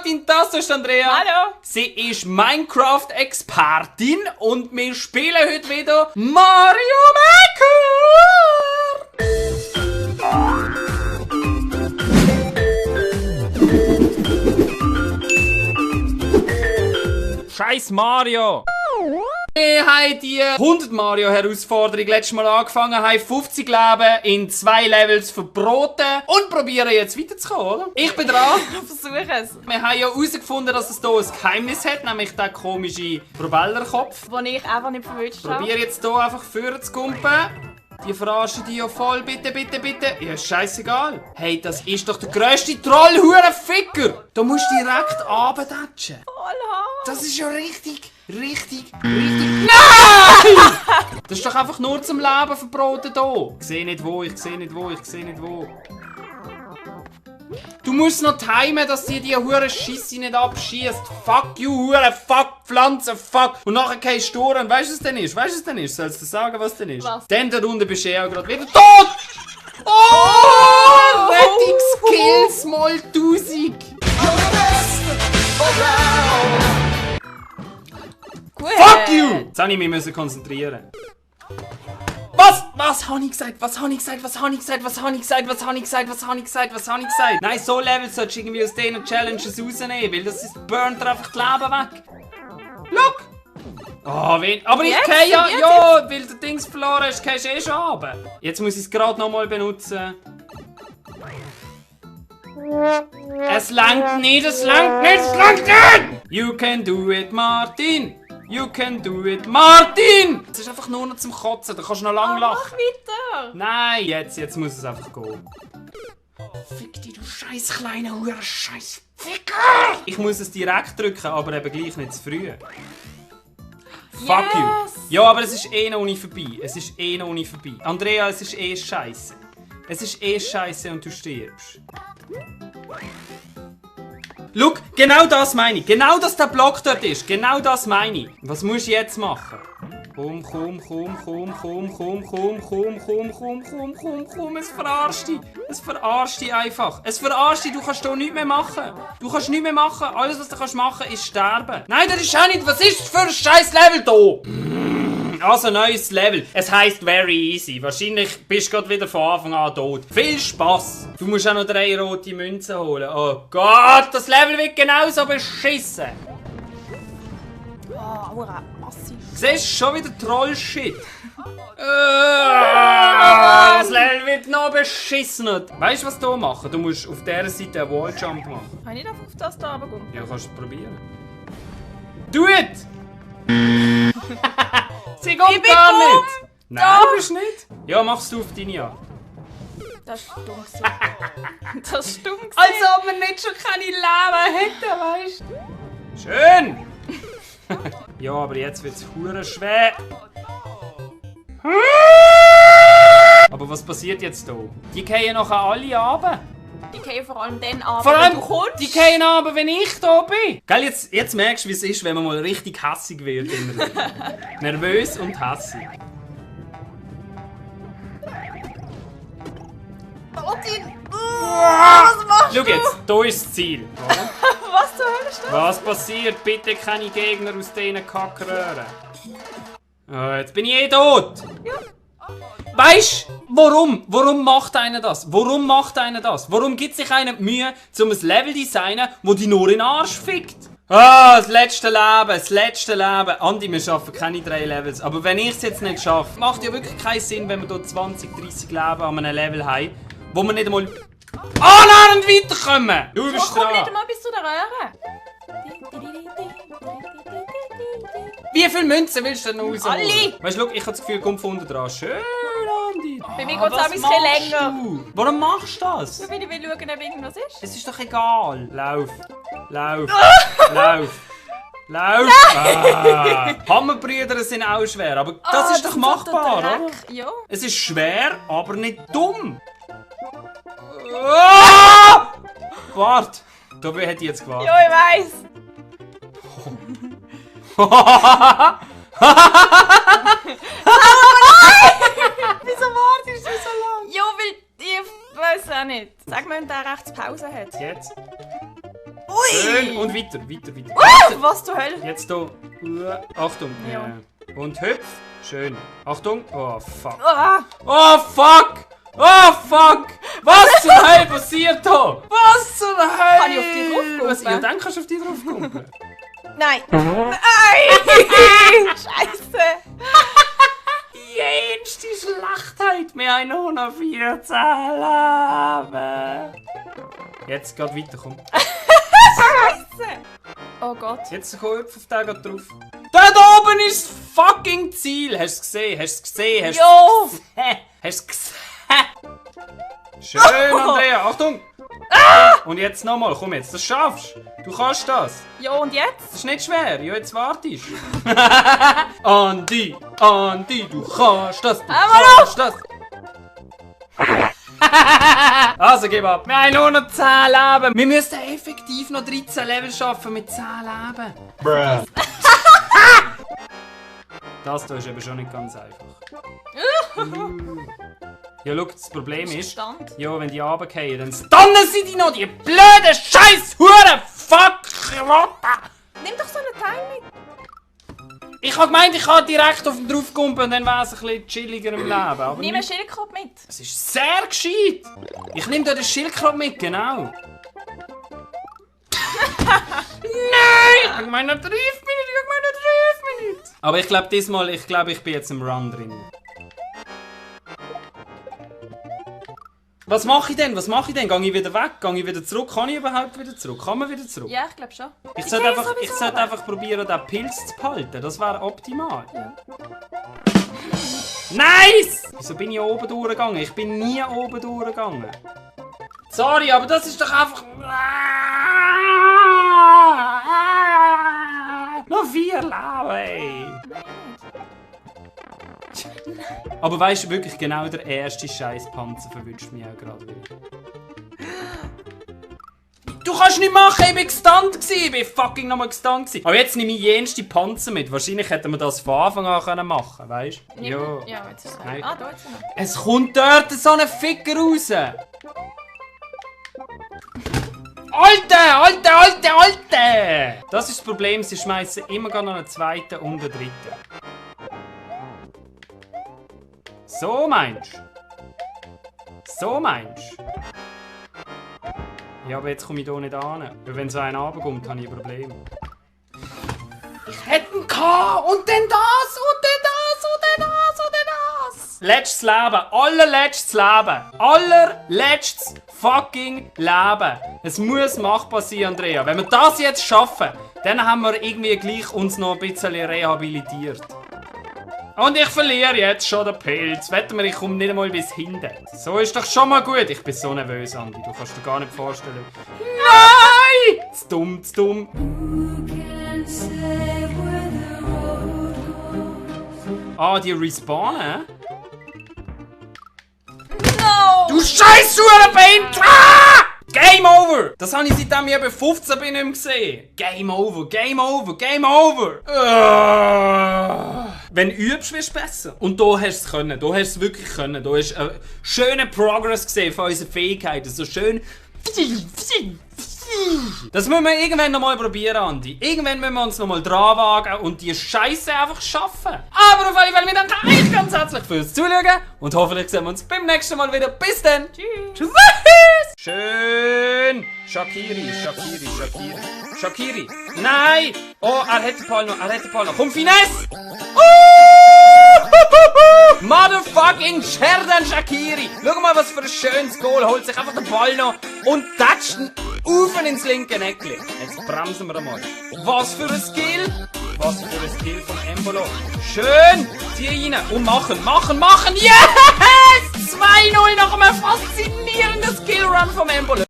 Martin, das ist Andrea. Hallo. Sie ist Minecraft-Expertin und wir spielen heute wieder Mario Maker! Scheiß Mario! Wir haben die 100 Mario-Herausforderung letztes Mal angefangen, haben 50 Leben in 2 Levels verbraten und probieren jetzt weiterzukommen, oder? Ich bin dran. Versuche es. Wir haben ja herausgefunden, dass es hier ein Geheimnis hat, nämlich den komischen Propellerkopf. Den ich einfach nicht verwünscht habe. Probier jetzt hier einfach vorne zu kumpen. Die verarschen die ja voll. Bitte, bitte, bitte. Ja, ist scheißegal. Hey, das ist doch der grösste Troll-Huren-Ficker. Da musst du direkt runterdatschen. Das ist ja richtig. Nein! Das ist doch einfach nur zum Leben verbraten hier. Ich sehe nicht wo. Du musst noch timen, dass die hure Scheisse nicht abschießt. Fuck you, hure, fuck, Pflanze, fuck. Und nachher gehst du durch und weißt du, was denn ist? Sollst du sagen, was denn ist? Was? Dann da unten bist du ja gerade wieder tot! Oh! Rettungskills mal 1000! Gut. Fuck you! Jetzt habe ich mich konzentrieren. Was habe ich gesagt? Nein, so Levels solltest du irgendwie aus diesen Challenges rausnehmen, weil das burnt dir einfach das Leben weg. Look! Oh, aber ich gehe ja, weil du Dings verloren hast, gehst du eh schon runter. Jetzt muss ich es gerade nochmal benutzen. Es langt nicht! You can do it, Martin! You can do it, Martin! Es ist einfach nur noch zum Kotzen, da kannst du noch lang lachen. Mach weiter. Nein, jetzt muss es einfach gehen. Fick dich, du scheiß kleiner Hure, scheiß Ficker! Ich muss es direkt drücken, aber eben gleich nicht zu früh. Fuck you! Ja, aber es ist eh noch nicht vorbei. Andrea, es ist eh scheiße. Und du stirbst. Look, genau das meine ich. Genau, dass der Block dort ist. Genau das meine ich. Was musst du jetzt machen? Komm. Es verarscht dich einfach. Du kannst hier nichts mehr machen. Alles, was du machen kannst, ist sterben. Nein, das ist auch nicht. Was ist das für ein scheiß Level hier? Also, neues Level. Es heisst very easy. Wahrscheinlich bist du gerade wieder von Anfang an tot. Viel Spaß. Du musst auch noch 3 rote Münzen holen. Oh Gott, das Level wird genauso beschissen. Oh, massiv. Siehst du, schon wieder Troll-Shit. Das Level wird noch beschissener. Weißt du, was du machen? Du musst auf dieser Seite einen Walljump machen. Kann ich nicht auf das da runtergehen? Ja, kannst du probieren. Do it! Sie kommt gar nicht! Nein, du bist nicht. Ja, machst du auf deine Art. Das ist dumm. Als ob wir nicht schon keine Leben hätten, weißt du? Schön! Ja, aber jetzt wird es hure schwer. Aber was passiert jetzt hier? Die gehen nachher alle runter. Die gehen vor allem dann ab, Vor allem, wenn du kommst. die gehen runter, wenn ich da bin. Gell, jetzt merkst du, wie es ist, wenn man mal richtig hässig wird. Nervös und hässig. Martin! Was machst du? Schau jetzt, hier ist das Ziel. Oder? Was zur Hölle ist das? Was passiert? Bitte keine Gegner aus diesen Kackröhren. Oh, jetzt bin ich eh tot. Ja. Weißt du, warum macht einer das? Warum gibt sich einer die Mühe, um ein Level zu designen, wo die nur in den Arsch fickt? Ah, das letzte Leben. Andi, wir schaffen keine 3 Levels. Aber wenn ich es jetzt nicht schaffe, macht ja wirklich keinen Sinn, wenn wir hier 20, 30 Leben an einem Level haben, wo wir nicht einmal annähernd weiterkommen. Du bist Komm nicht dran. einmal bis zu der Röhre. Wie viele Münzen willst du denn raus? Alle. Weißt du, ich habe das Gefühl, komm von unten dran. Schön, Andi. Bei mir geht es was ein bisschen länger. du? Warum machst du das? Weil ich will schauen, ob irgendwas ist. Es ist doch egal. Lauf. Hammerbrüder sind auch schwer, aber das ist doch machbar, oder? Ja. Es ist schwer, aber nicht dumm. Warte, da hätte ich jetzt gewartet. Ja, ich weiss. Wieso wartest du so lange? Ja, weil ich weiß auch nicht. Sag mal, wenn der rechts Pause hat. Jetzt? Schön. Und weiter. Was zur Hölle? Jetzt hier. Achtung. Ja. Und hüpf. Schön. Achtung. Oh, fuck. Ah, Oh, fuck. Oh, fuck. Was zur Hölle passiert da? Was zur Hölle? Kann ich auf die draufkumpeln? Ja, dann kannst du auf die draufkumpeln. nein. Nein! Scheiße! Jenste Schlachtheit. Wir haben nur noch 14 Leben. Jetzt geht weiter, komm. Scheiße! Oh Gott. Jetzt komm hüpf auf den geht drauf. Dort oben ist das fucking Ziel. Hast du es gesehen? Hast du es gesehen? Hast Jo! du es gesehen? Schön, Andrea. Achtung. Und jetzt nochmal. Komm jetzt, das schaffst du. Du kannst das. Ja, und jetzt? Das ist nicht schwer. Ja, jetzt wartest du. Andi, du kannst das. Du kannst das. Also, gib ab. Wir haben nur noch 10 Leben. Wir müssen effektiv noch 13 Level schaffen mit 10 Leben. Bruh. Das hier ist eben schon nicht ganz einfach. Ja, schau, das Problem ist, Stand. ja, wenn die runterfallen, dann stunnen sie die noch, die blöden scheiß Huren Fuck Rotter! Nimm doch so einen Teil mit. Ich hab gemeint, ich kann direkt auf den draufkumpeln, dann wäre es ein bisschen chilliger im Leben. Aber Nimm einen nicht. Schildkröte mit. Es ist sehr gescheit. Ich nehme da den Schildkröte mit, genau. Nein! Ich meine noch 3 Minuten, Aber ich glaube diesmal, ich bin jetzt im Run drin. Was mache ich denn? Gehe ich wieder weg? Gehe ich wieder zurück? Kann ich überhaupt wieder zurück? Kann man wieder zurück? Ja, ich glaube schon. Ich sollte einfach probieren, den Pilz zu behalten. Das wäre optimal. Ja. Nice! Wieso bin ich oben durchgegangen? Ich bin nie oben durchgegangen. Sorry, aber das ist doch einfach... Noch 4 Leben, ey. Aber weißt du, wirklich genau der erste Scheiß-Panzer verwünscht mich auch gerade wieder. Du kannst nicht machen, ich bin gestunt gewesen. Ich bin fucking nochmal gestunt gewesen. Aber jetzt nehme ich jenste Panzer mit. Wahrscheinlich hätten wir das von Anfang an können machen, weißt du? Ja, jetzt ist es Nein. Ah, da jetzt noch. Es kommt dort so ein Ficker raus. Alter! Das ist das Problem, sie schmeißen immer noch einen zweiten und einen dritten. So meinst du? Ja, aber jetzt komme ich hier nicht an. Weil wenn so einer runterkommt, habe ich ein Problem. Ich hätte ihn gehabt! Und dann das! Letztes Leben! Allerletztes fucking Leben! Es muss machbar sein, Andrea. Wenn wir das jetzt schaffen, dann haben wir irgendwie gleich uns noch ein bisschen rehabilitiert. Und ich verliere jetzt schon den Pilz. Wetten wir, ich komme nicht einmal bis hinten. So ist doch schon mal gut. Ich bin so nervös, Andi. Du kannst dir gar nicht vorstellen. Nein! Zu dumm. Ah, die respawnen? No! Du scheiß Hurenbein! Ah! Game over! Das habe ich seitdem ich eben 15 bin nicht mehr gesehen. Game over. Wenn du übst, wirst du besser. Und da hast du es können. Da hast du es wirklich können. Da hast du schönen Progress gesehen von unseren Fähigkeiten. So schön. Das müssen wir irgendwann noch mal probieren, Andi. Irgendwann müssen wir uns noch mal dran wagen und die Scheiße einfach schaffen. Aber auf jeden Fall, wir danken euch ganz herzlich fürs Zuschauen und hoffentlich sehen wir uns beim nächsten Mal wieder. Bis dann. Tschüss. Schön. Shakiri. Nein. Oh, er hat den Ball noch. Komm, Finesse. Motherfucking Xherdan Shaqiri! Schau mal, was für ein schönes Goal. Holt sich einfach den Ball noch und tatscht ihn auf ins linke Eckli. Jetzt bremsen wir mal. Was für ein Skill! Von Embolo. Schön! Zieh rein und machen! Yes! 2-0 nach einem faszinierenden Skillrun vom Embolo.